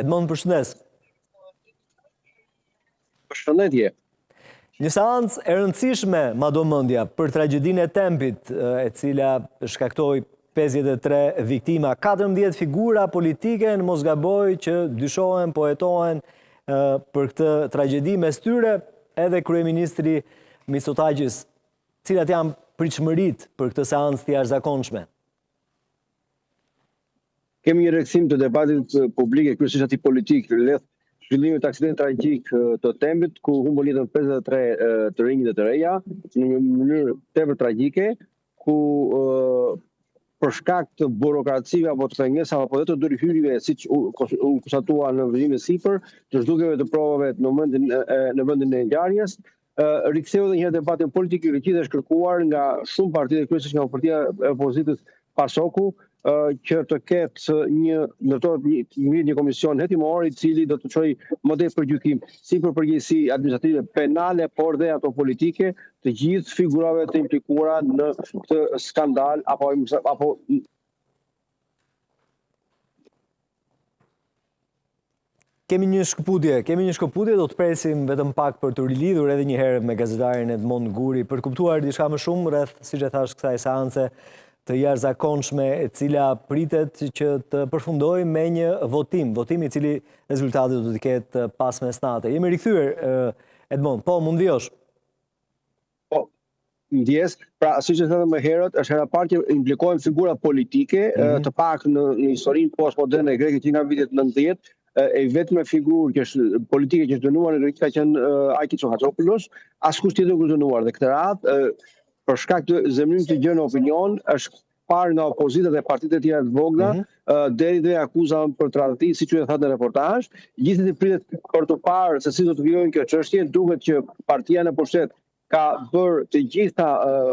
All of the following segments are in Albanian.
Edmond, përshëndes. Përshëndetje. Një seancë e rëndësishme, ma do mendja, për tragjedinë e Tempit, e cila shkaktoi 53 viktima, 14 figura politike në mos gaboj që dyshohen, po hetohen për këtë tragjedi, mes tyre edhe kryeministri Mitsotakis. Cilat janë pritshmëritë për këtë seancë të jashtëzakonshme? Kemi një rikthim të debatit publik e kryesisht atij politik rreth zhvillimit të aksidentit tragjik të Tempit, ku humbën jetën 53 të rinj dhe të reja në një mënyrë tepër tragjike, ku për shkak të burokracive apo të pengesave apo edhe të ndërhyrjeve siç u konstatua në vëzhgim e sipër, të zhdukjeve të provave në momentin në vendin e ngjarjes, riktheu edhe një herë debatin politik i Greqisë është kërkuar nga shumë parti dhe kryesisht nga partia e opozitës PASOK-u që të ketë një ndërtohet një ngrihet një komision hetimor i cili do të çojë më tej për gjykim si për përgjegjësi administrative penale por dhe ato politike të gjithë figurave të implikuara në këtë skandal apo apo Kemi një shkëputje, kemi një shkëputje, do të presim vetëm pak për t'u rilidhur edhe një herë me gazetarin Edmond Guri për të kuptuar diçka më shumë rreth, siç e thashë, kësaj seance të jashtëzakonshme e cila pritet që të përfundojë me një votim, votim i cili rezultatet do t'i ketë pas mesnate. Jemi rikthyer Edmond, po mund vijosh. Po, ndjesë, pra siç e thashë më herët, është hera e parë që implikohen figura politike, mm -hmm. të paktën në, në historinë postmoderne greke që nga vitet 90, e vetme figurë që është politike që është dënuar në Greqi ka qenë Aki Tsohatzopoulos, askush tjetër nuk është dënuar dhe këtë radhë për shkak të zemërimit të gjerë në opinion është parë nga opozita dhe partitë e tjera të vogla, mm -hmm. deri dhe akuza për tradhti, siç ju e thatë në reportazh, gjithsesi pritet për të parë se si do të vijojë kjo çështje, duket që partia në pushtet ka bërë të gjitha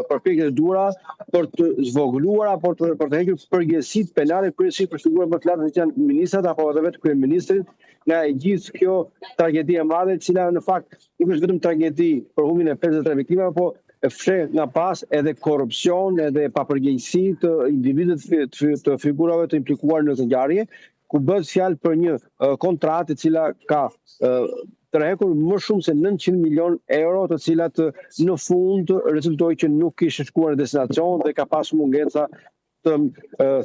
përpjekjet e duhura për të zvogëluar apo të për të hequr përgjegjësitë penale kryesisht për figurat më të larta siç janë ministrat apo edhe vetë kryeministrin nga e gjithë kjo tragjedi e madhe, e cila në fakt nuk është vetëm tragjedi për humbjen e 53 viktimave, po e fsheh nga pas edhe korrupsion edhe papërgjegjësi të individëve të, të figurave të implikuar në këtë ngjarje, ku bëhet fjalë për një kontratë e cila ka tërhequr më shumë se 900 milion euro, të cilat në fund rezultoi që nuk kishin shkuar në destinacion dhe ka pasur mungesa të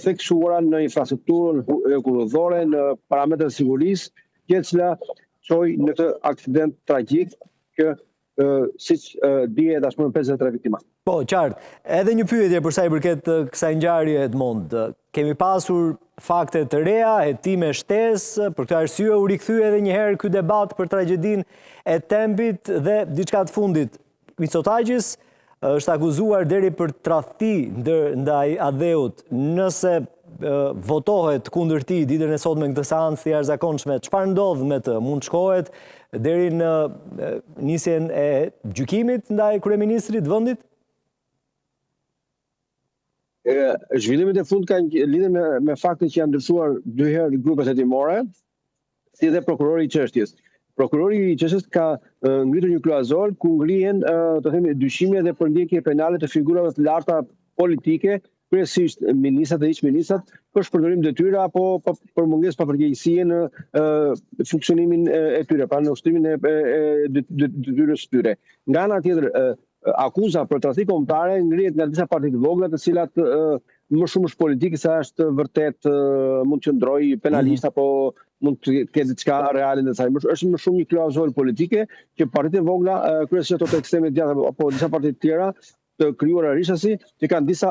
theksuara në infrastrukturën hekurudhore, në parametrat e sigurisë, gjë e cila çoi në këtë aksident tragjik që siç dihet tashmë 53 viktima. Po, qartë. Edhe një pyetje për sa i përket kësaj ngjarje Edmond. Kemi pasur fakte të reja, hetime shtesë, për këtë arsye u rikthye edhe një herë ky debat për tragjedinë e Tempit dhe diçka të fundit. Mitsotakis është akuzuar deri për tradhti ndaj atdheut. Nëse votohet kundër tij ditën e sotme në këtë seancë të jashtëzakonshme, çfarë ndodh me të? Mund të shkohet deri në nisjen e gjykimit ndaj kryeministrit të vendit? Zhvillimet e fundit kanë lidhje me me faktin që janë ndryshuar dy herë grupet hetimore, si dhe prokurori i çështjes. Prokurori i çështjes ka ngritur një klauzolë ku ngrihen, të themi, dyshime dhe përndjekje penale të figurave të larta politike, kryesisht ministrat dhe ish-ministrat, për shpërdorim detyre apo për mungesë papërgjegjësie në funksionimin e tyre, pra në ushtrimin e detyrës së tyre. Nga ana tjetër, akuza për tradhti kombëtare ngrihet nga disa parti të vogla, të cilat më shumë është politike se është vërtet mund të qëndrojë penalisht mm -hmm. apo mund të ketë diçka reale në saj. Është më shumë një klauzolë politike që partitë e vogla, kryesisht ato të ekstremit djathtë apo disa parti të tjera të krijuara rishtazi, që kanë disa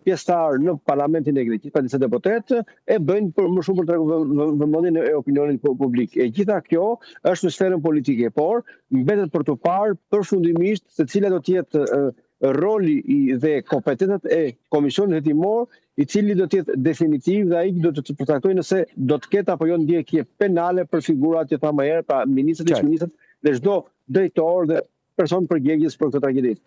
pjesëtarë në parlamentin e Greqisë, pra disa deputetë, e bëjnë për më shumë për të tërhequr vëmendjen e opinionit publik. E gjitha kjo është në sferën politike, por mbetet për t'u parë përfundimisht se cila do të jetë roli i dhe kompetencat e komisionit hetimor, i cili do të jetë definitiv dhe ai do të përcaktojë nëse do të ketë apo jo ndjekje penale për figurat që thamë më herët, pra ministrat, ish-ministrat dhe çdo drejtor dhe person përgjegjës për këtë tragjedi.